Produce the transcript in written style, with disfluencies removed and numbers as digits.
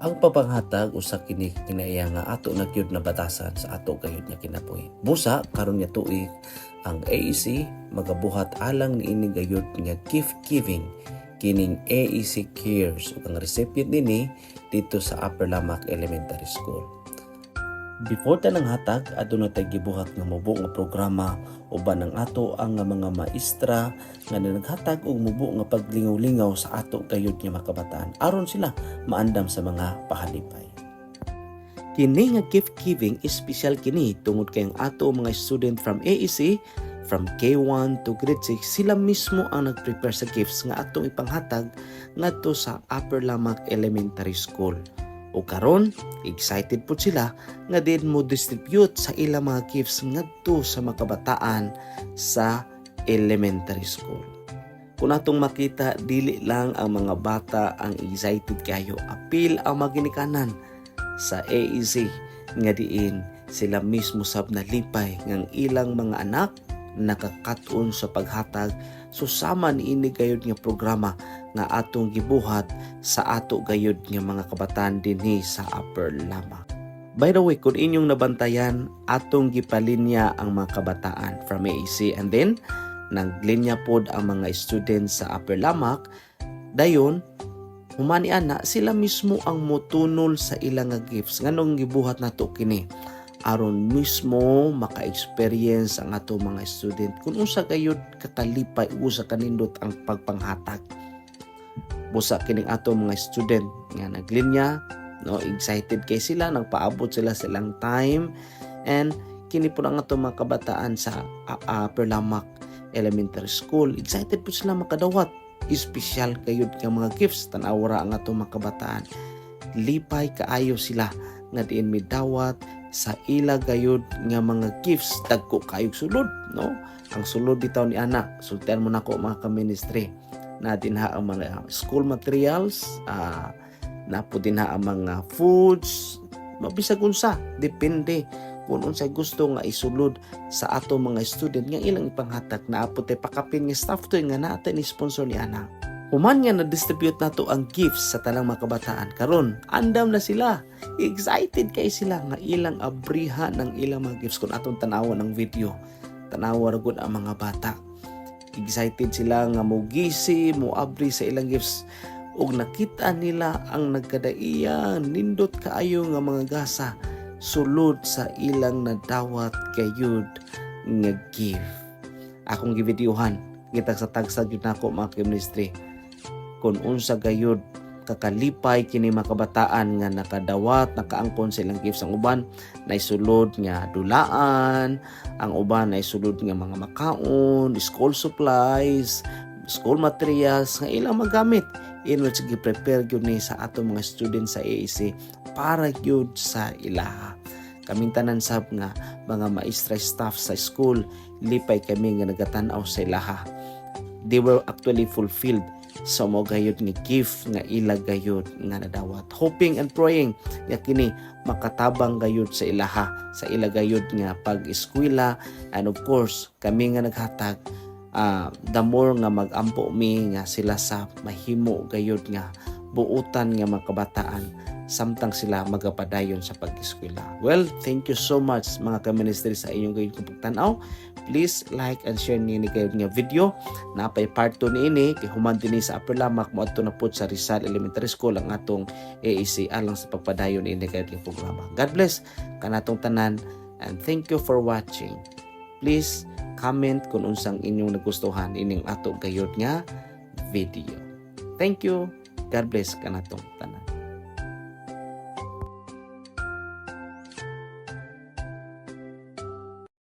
Ang pagpanghatag, usa kini kinaiya nga ato na gyud na batasan sa ato gayud nga kinabuhi. Busa karon nga tuig, ang AEC magabuhat alang niini gayud nga gift giving, kining AEC Cares, ug ang recipient nini dito sa Upper Lamac Elementary School. Before ta nang hatag, aduna tay gibuhat nga mubo nga programa uban ang ato ang nga mga maestra nga naghatag og mubo nga paglingaw-lingaw sa ato gayud nga mga kabataan aron sila maandam sa mga pahalipay. Kini nga gift giving, espesyal kini tungod kay ang ato mga student from AEC from K1 to grade 6, sila mismo ang nag-prepare sa gifts nga atong ipanghatag ngadto sa Upper Lamac Elementary School. O karon, excited po sila nga din mo distribute sa ilang mga gifts ngadto sa mga kabataan sa elementary school. Kung atong makita, dili lang ang mga bata ang excited kayo. Apil ang maginikanan sa AEC nga diin sila mismo sab nalipay ngang ilang mga anak nakakaton sa paghatag susama niini gayud nga programa nga atong gibuhat sa ato gayud nga mga kabataan dinhi sa Upper Lamac. By the way, kung inyong nabantayan, atong gipalinya ang mga kabataan from AEC and then naglinya pod ang mga students sa Upper Lamac. Dayon, humani ana, sila mismo ang motunol sa ilang nga gifts. Nganong gibuhat nato kini? Aron mismo maka-experience ang ato mga student kung unsa gayud kakalipay, usa kanindot ang pagpanghatag. Busa kining ato mga student nga naglinya, no, excited kay sila, nagpaabot sila silang time, and kini po ang ato mga kabataan sa Upper Lamac Elementary School, excited po sila makadawat espesyal kayod nga mga gifts. Tan-awa ra ang ato mga kabataan, lipay kaayo sila nga diin midawat sa ila gayud nga mga gifts. Dagko kayog sulod, no? Ang sulod bitaw ni ana, sultian mo nako, mga ka-ministry, na dinha ang mga school materials, napo dinha ang mga foods, mabisag unsa, depende kung unsay gusto nga isulod sa ato mga student nga ilang ipanghatag. Naa po tay pakapin nga staff toy nga naa ni sponsor ni ana. Human nga na-distribute nato ang gifts sa tanang mga kabataan, karon andam na sila, excited kay sila nga ilang abrihan ng ilang mga gifts. Kung atong tanawan ang video, tanawa ra gud ang mga bata, excited sila nga mogisi, mo abri sa ilang gifts ug nakita nila ang nagkadaiya nindot kaayo nga mga gasa sulod sa ilang nadawat gayud nga gift. Akong givideohan, gitag sa tagsa gyud nako, mga ministry, kung unsa gayud kakalipay kini mga kabataan nga nakadawat, nakaangkon sa ilang gifts. Ang uban naisulod nga dulaan, ang uban naisulod nga mga makaon, school supplies, school materials nga ilang magamit, in which gi-prepare gyud ni sa ato mga students sa AEC para gyud sa ilaha. Kaming tanan sab nga mga maestra, staff sa school, lipay kami nga nagatan-aw sa ilaha. They were actually fulfilled sa mo gayud nga gift nga ila gayud nga nadawat, hoping and praying nga kini makatabang gayud sa ilaha sa ila gayud nga pag-eskwela. And of course, kami nga naghatag, the more nga magampo mi nga sila sa mahimo gayud nga buutan nga mga kabataan samtang sila magapadayon sa pag-eskwela. Well, thank you so much, mga ka-ministry, sa inyong gayud kong pagtan-aw. Please like and share nini gayud nga video. Napay part 2 niini kay human dinhi sa Upper Lamac, moadto na pud sa Rizal Elementary School ang atong AEC alang sa pagpadayon niini gayud nga programa. God bless kanatong tanan and thank you for watching. Please comment kung unsang inyong nagustuhan ining ato gayud nga video. Thank you. God bless kanatong tanan.